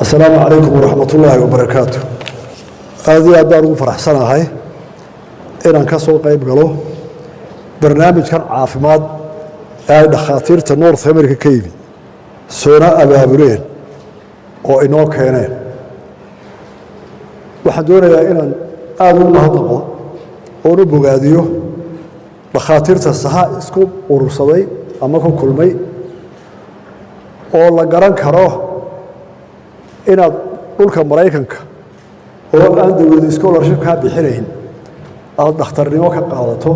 Asalaamu calaykum waraxmat ullaahi wabarakaatu. Aad iyo aad baan ugu faraxsanahay inaan ka soo qayb galo barnaamijkan caafimaad ee ay dhakhaatiirta North America ka yimid soona abaabuleen oo inoo keeneen. Waxaan doonayaa inaan aada ugu mahadnaqo oon u bogaadiyo dhakhaatiirta saha isku urursaday ama ku kulmay, oo la garan karo inaad dhulka Maraykanka oo aan dowlad scholarship kaa bixinayn aada dhakhtarnimo ka qaadato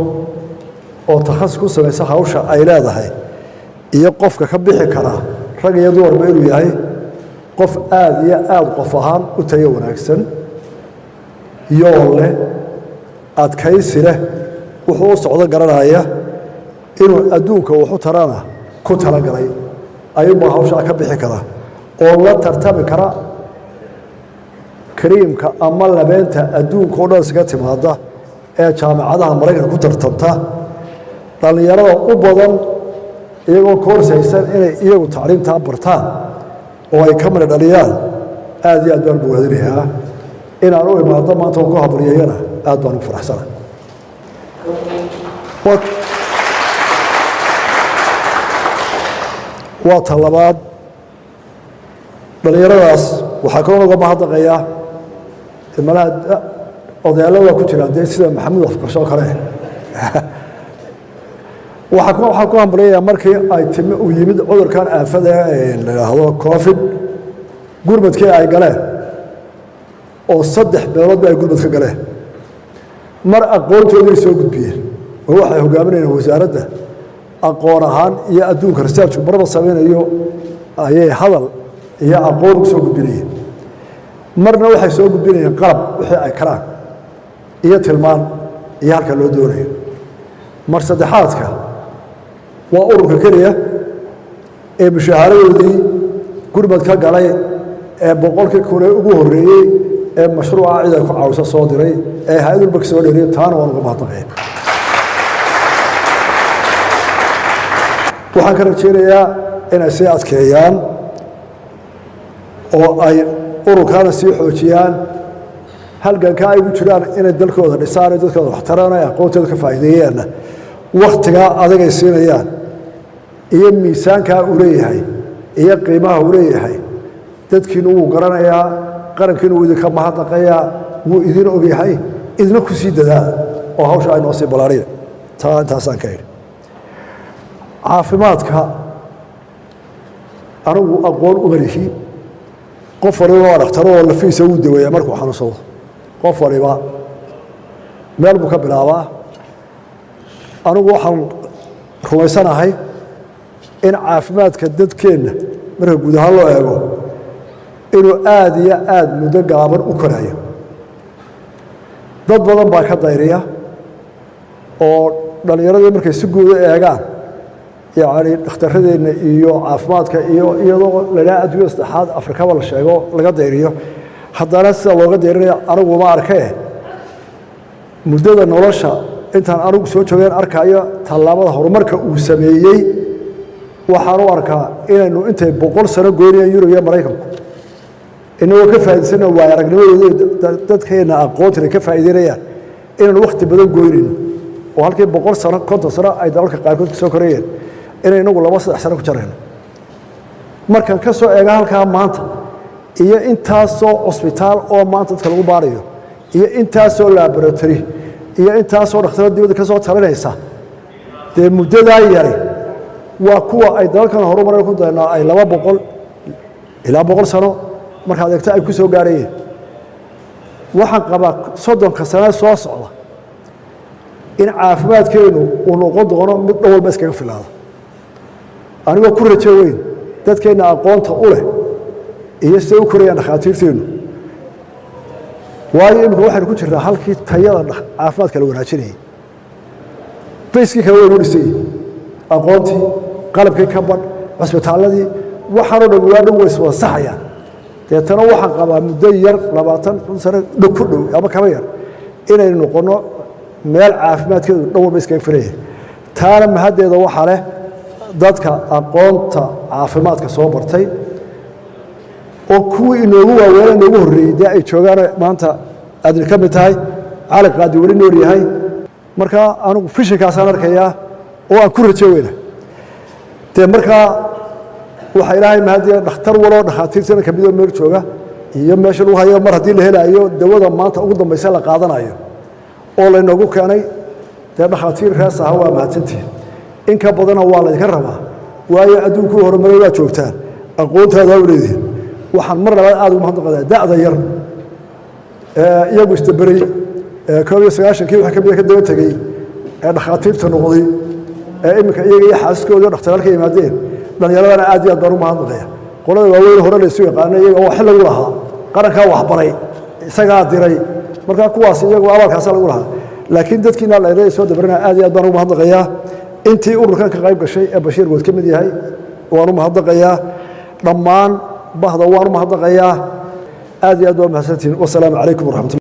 oo takhasus ku samaysa hawsha ay leedahay, iyo qofka ka bixi karaa rag iyo dumarba inuu yahay qof aada iyo aada qof ahaan u tayo wanaagsan, yool leh, adkaysi leh, wuxuu u socdo garanaya, inuu adduunka waxu tarana ku talagalay, ayuunbaa hawshaa ka bixi kara oo la tartami kara kariimka ama labeenta adduunka o dhan iskaga timaada ee jaamacadaha Maraykanka ku tartamta. Dhallinyarada u badan iyagoo koorsaysan inay iyagu tacliimtaa bartaan oo ay ka mari dhaliyaan, aad iyo aad baan bogaadinayaa. Inaan u imaado maanta oo ku habaryayana aad baan ugu faraxsana. Waa ta labaad. Dhallinyaradaas waxaa kaloo uga mahadnaqayaa malaha odayaalla waa ku jiraan dee, sida Maxamuud Afqarsho oo kale. Waxaan ku hambalyayaa markii ay timi uu yimid cudurkan aafada la idhaahdo Covid, gurmadkii ay galeen oo 3 beeloodba ay gurmad ka galeen. Mar aqoontoodii soo gudbiyeen oo waxay hogaaminayeen wasaaradda aqoon ahaan iyo adduunka researchku marba samaynayo ayay hadal iyo aqoon ugu soo gudbinayeen. Marna waxay soo gudbinayeen qalab wixii ay karaan iyo tilmaan iyo halka loo doonayo. Mar saddexaadka waa ururka keliya ee mushaaharadoodii gurmad ka galay ee 100,000 ee ugu horreeyey ee mashruuca cid ay ku caawiso soo diray ee hay-ad walba ka soo dheriyay. Taana waan uga mahadnaqaya. Waxaan ka rajeynayaa inay sii adkeeyaan oo ay ururkaana sii xoojiyaan halganka ay ugu jiraan inay dalkooda dhisaan, dadkooda waxtaraan, ay aqoontooda ka faa'iideeyaanna. Wakhtigaa adagay siinayaan iyo miisaankaa uu leeyahay iyo qiimaha uu leeyahay dadkiinu wuu garanayaa, qarankiinu wuu idinka mahadnaqayaa, wuu idin ogyahay. Idina ku sii dadaala oo hawsha ay noo sii balaariya. Taa intaasaan ka idhi. Caafimaadka anigu aqoon uma lihi. Qof waliba waa dhaktaro oo lafiisa wuu daweeyaa markuu xanuunsado. Qof waliba meel buu ka bilaabaa. Anigu waxaan rumaysanahay in caafimaadka dadkeenna marka guud ahaan loo eego inuu aada iyo aada muddo gaaban u korayo. Dad badan baa ka dayriya oo dhallinyaradii markay si guuda eegaan, yacni dhakhtaradeenna iyo caafimaadka, iyo iyadoo la idhaha adduunyada saddexaad Afrikaba la sheego laga dayriyo, haddana sida looga dayrinaya anigu ma arkee. Muddada nolosha intaan anigu soo joogeen arkayo tallaabada horumarka uu sameeyey, waxaan u arkaa inaynu intay 100 sano goynayaan Yurub iyo Maraykanku, inagoo ka faa'idaysana waaya aragnimadooda dadkeenna aqoontina ka faa'iideynayaan, inaynu wakhti badan goynayno oo halkii 100 sano, 50 sano ay dalalka qaarkood ka soo korayeen, inay inagu 2, 3 sano ku jarayno. Markaan ka soo eega halkaa maanta iyo intaasoo cusbitaal oo maanta dadka lagu baarayo iyo intaasoo laboratory iyo intaasoo dhakhtarada dibadda ka soo talinaysa, dee muddadaa yari waa kuwa ay dalalkan horumaray ku daynaa ay 200 ilaa 100 sano markaad eegto ay ku soo gaarayeen. Waxaan qabaa 30-ka sane soo socda in caafimaadkeenu uu noqon doono mid dhan walba iskaga filaado, anigoo ku rajo weyn dadkeenna aqoonta u leh iyo siday u korayaan dhakhaatiirteennu. Waayo imika waxaynu ku jirnaa halkii tayada caafimaadka la wanaajinayay. Bayskii kale waynoo dhisayey, aqoontii, qalabkii ka badh, cusbitaalladii, waxaanoo dhan waa dhan ways wada saxayaan. Deetana waxaan qabaa muddo yar, 20 sano dhow ku dhow ama kaba yar, inaynu noqonno meel caafimaadkeedu dhan walba iskaga filaya. Taana mahaddeeda waxaa leh dadka aqoonta caafimaadka soo bartay. Oo kuwii inoogu waaweena, inoogu horreeyey dee ay joogaan, maanta aadna ka mid tahay, Cali Qaadi weli nool yahay. Markaa anugu vision-kaasaan arkayaa oo aan ku rajo weyna. Dee markaa waxaa Ilaahay mahadiya, dhakhtar waloo dhakhaatiirtana kamidoo meel jooga iyo meesha lagu hayo, mar haddii la helaayo dawada maanta ugu dambaysa la qaadanayo oo laynoogu keenay, dee dhakhaatiir rees aha, waa mahadsantihin. In ka badana waa laydinka rabaa, waayo adduunkuu horumaray waa joogtaan, aqoontaada u leedihin. Waxaan mar labaad aad ugu mahadnaqadaa da'da yar ee iyagu isdaberay 91-kii waxa ka mida ka daba tegey ee dhakhaatiirta noqday, ee iminka iyaga iyo xaasaskooda dhakhtaraalka yimaadeen. Dhallinyaradana aad iyo aad baan u mahadnaqaya. Qolada waaweyn hore la isu yaqaano, iyaga waa xil lagu lahaa, qarankaa waxbaray, isagaa diray, markaa kuwaas iyagu abaalkaasa lagu lahaa. Laakiin dadkiina dhallinyarada soo dabarana aad iyo aad baan ugu mahadnaqayaa. Intii ururkan ka qayb gashay ee Bashiir Good ka mid yahay waan u mahadnaqayaa. Dhammaan bahda waan u mahadnaqayaa. Aad iyo aad baa mahadsantihiin. Wasalaamu calaykum waraxmatullah.